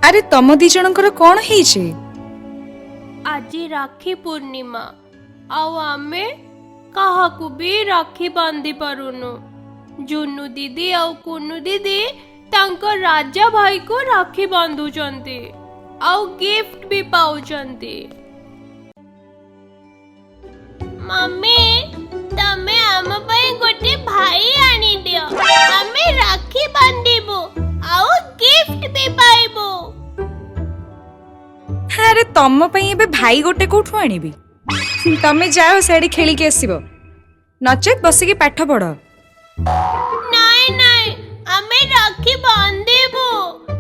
ଆରେ ତମ ଦି ଜଣଙ୍କର କଣ ହେଇଛି? ଆଜି ରାକ୍ଷୀ ପୂର୍ଣ୍ଣିମା, ଆଉ ଆମେ କାହାକୁ ବି ରାକ୍ଷୀ ବାନ୍ଧି ପାରୁନୁ। ଜୁନୁ ଦିଦି ଆଉ କୁନୁ ଦିଦି ତାଙ୍କ ରାଜା ଭାଇକୁ ରାକ୍ଷୀ ବାନ୍ଧୁଛନ୍ତି ଆଉ ଗିଫ୍ଟ ବି ପାଉଛନ୍ତି। ମମି, ତମେ ଆମ ପାଇଁ ଗୋଟେ ଭାଇ ଆଣିଦିଅ, ଆମେ ରାକ୍ଷୀ ବାନ୍ଧିବୁ ଆଉ ଗିଫ୍ଟ ବି ପାଇବୁ। ଆରେ ତମ ପାଇଁ ଏବେ ଭାଇ ଗୋଟେ କୋଉଠୁ ଆଣିବି? ତମେ ଯାଅ ସିଆଡେ ଖେଳିକି ଆସିବ, ନଚେତ୍ ବସିକି ପାଠ ପଢ। ନାଇଁ ନାଇଁ, ଆମେ ରାକ୍ଷୀ ବାନ୍ଧିବୁ।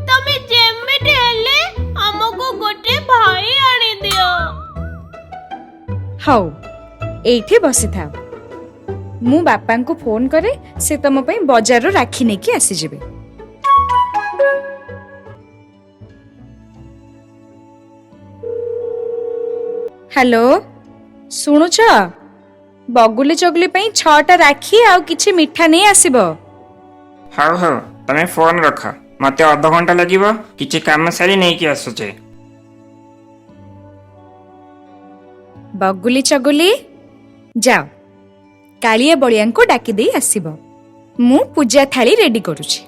ତମେ ଯେମିତି ହେଲେ ଆମକୁ ଗୋଟେ ଭାଇ ଆଣିଦିଅ। ହଉ, ଏଇଠି ବସିଥାଅ, ମୁଁ ବାପାଙ୍କୁ ଫୋନ କରେ, ସେ ତମ ପାଇଁ ବଜାରରୁ ରାକ୍ଷୀ ନେଇକି ଆସିଯିବେ। ହ୍ୟାଲୋ, ଶୁଣୁଛ? ବଗୁଲି ଚଗୁଲି ପାଇଁ 6ଟା ରାକ୍ଷୀ ଆଉ କିଛି ମିଠା ନେଇ ଆସିବ। ହଉ ହଉ, ତମେ ଫୋନ ରଖ, ମତେ ଅଧଘଣ୍ଟା ଲାଗିବ, କିଛି କାମ ସାରି ନେଇକି ଆସୁଛି। ବଗୁଲି ଚଗୁଲି, ଯାଅ କାଳିଆ ବଳିଆଙ୍କୁ ଡାକି ଦେଇ ଆସିବ, ମୁଁ ପୂଜା ଥାଳି ରେଡି କରୁଛି।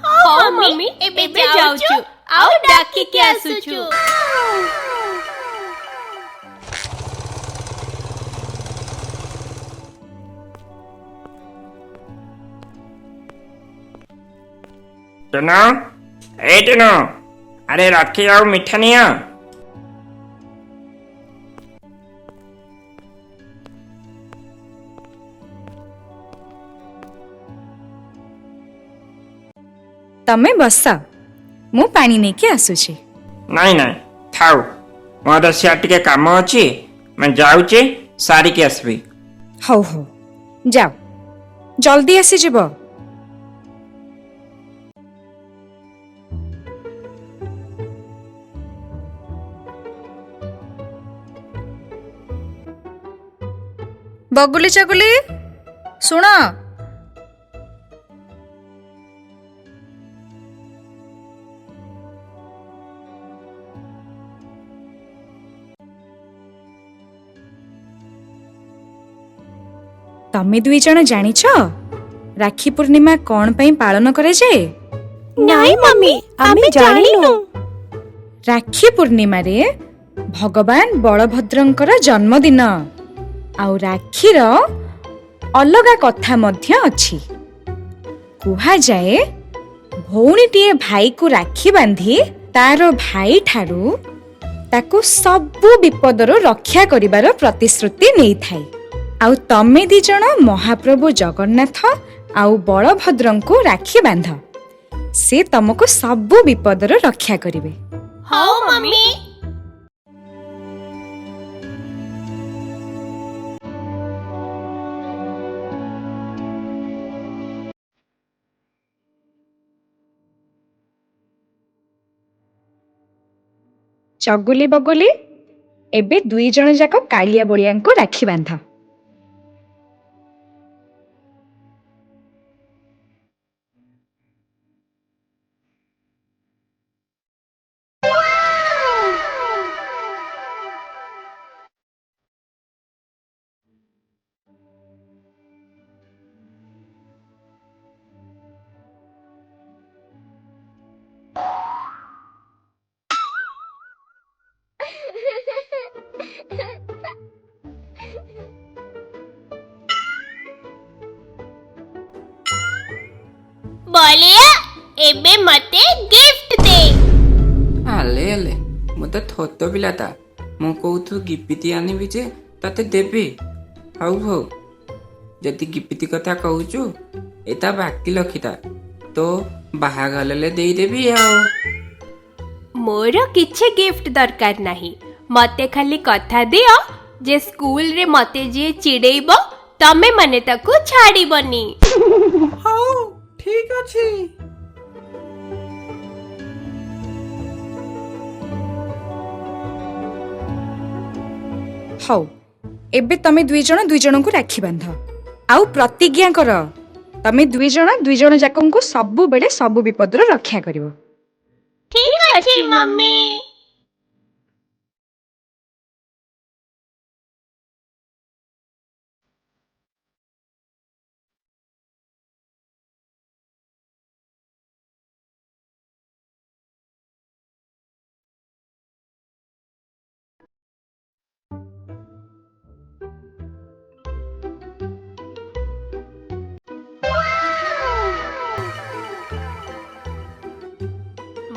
ହଉ ମମି, ଏବେ ଯାଉଛୁ ଆଉ ଡାକିକି ଆସୁଛୁ। ଟୁନୁ, ଏଇ ଟୁନୁ, ଆରେ ରାକ୍ଷୀ ଆଉ ମିଠା ନିଅ। ତମେ ବସ, ମୁଁ ପାଣି ନେଇକି ଆସୁଛି। ନାଇଁ ନାଇଁ ଥାଉ, ମୋର ସିଆଡ଼େ ଟିକେ କାମ ଅଛି, ମୁଁ ଯାଉଛି ସାରିକି ଆସିବି। ହଉ ହଉ ଯାଅ, ଜଲ୍ଦି ଆସିଯିବ। ବଗୁଲି ଚଗୁଲି ଶୁଣ, ତମେ ଦୁଇ ଜଣ ଜାଣିଛ ରାକ୍ଷୀ ପୂର୍ଣ୍ଣିମା କଣ ପାଇଁ ପାଳନ କରାଯାଏ? ନାଇଁ ମମି, ଆମେ ଜାଣିନୁ। ରାକ୍ଷୀ ପୂର୍ଣ୍ଣିମାରେ ଭଗବାନ ବଳଭଦ୍ରଙ୍କର ଜନ୍ମଦିନ, ଆଉ ରାକ୍ଷୀର ଅଲଗା କଥା ମଧ୍ୟ ଅଛି। କୁହାଯାଏ ଭଉଣୀଟିଏ ଭାଇକୁ ରାକ୍ଷୀ ବାନ୍ଧି ତାର ଭାଇଠାରୁ ତାକୁ ସବୁ ବିପଦରୁ ରକ୍ଷା କରିବାର ପ୍ରତିଶ୍ରୁତି ନେଇଥାଏ। ଆଉ ତମେ ଦି ଜଣ ମହାପ୍ରଭୁ ଜଗନ୍ନାଥ ଆଉ ବଳଭଦ୍ରଙ୍କୁ ରାକ୍ଷୀ ବାନ୍ଧ, ସେ ତମକୁ ସବୁ ବିପଦରୁ ରକ୍ଷା କରିବେ। ହଉ ମମି। ଚଗୁଲି ବଗୁଲି, ଏବେ ଦୁଇ ଜଣ ଯାକ କାଳିଆ ବଳିଆଙ୍କୁ ରାକ୍ଷୀ ବାନ୍ଧ। ବଳିଆ, ଏବେ ମତେ ଗିଫ୍ଟ ଦେ। ଆଲେ ଆଲେ, ମୁଁ ତ ଥୋତ ପିଲାଟା, ମୁଁ କୋଉଠୁ ଗିଫ୍ଟ ଆଣିବି ଯେ ତତେ ଦେବି? ହଉ ହଉ, ଯଦି ଗିଫ୍ଟ କଥା କହୁଛୁ, ଏଟା ବାକି ରଖିଥା, ତୋ ବାହାଘର ହେଲେ ଦେଇଦେବି। ଆଉ ମୋର କିଛି ଗିଫ୍ଟ ଦରକାର ନାହିଁ, ମତେ ଖାଲି କଥା ଦିଅ ଯେ ସ୍କୁଲରେ ମତେ ଯିଏ ଚିଡେଇବ ତମେ ମାନେ ତାକୁ ଛାଡିବନି। ହଉ ଠିକ ଅଛି। ହଉ, ଏବେ ତମେ ଦୁଇ ଜଣ ଦୁଇ ଜଣଙ୍କୁ ରାକ୍ଷୀ ବାନ୍ଧ ଆଉ ପ୍ରତିଜ୍ଞା କର ତମେ ଦୁଇ ଜଣ ଦୁଇ ଜଣ ଯାକଙ୍କୁ ସବୁବେଳେ ସବୁ ବିପଦରୁ ରକ୍ଷା କରିବ। ଠିକ ଅଛି ମମ୍ମି।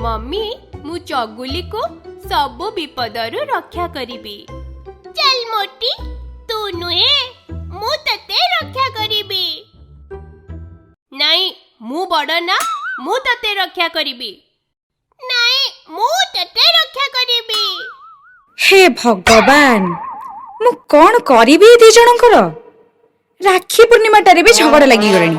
ମମ୍ମି, ମୁଁ ଚଗୁଲିକୁ ସବୁ ବିପଦରୁ ରକ୍ଷା କରିବି। ଚାଲ ମୋଟି, ତୁ ନୁହେଁ, ମୁଁ ତତେ ରକ୍ଷା କରିବି। ନାଇଁ, ମୁଁ ବଡ ନା, ମୁଁ ତତେ ରକ୍ଷା କରିବି। ନାଇଁ, ମୁଁ ତତେ ରକ୍ଷା କରିବି। ହେ ଭଗବାନ, ମୁଁ କଣ କରିବି ଏ ଦି ଜଣଙ୍କର? ରାକ୍ଷୀ ପୂର୍ଣ୍ଣିମାଟାରେ ବି ଝଗଡ଼ା ଲାଗିଗଲେଣି।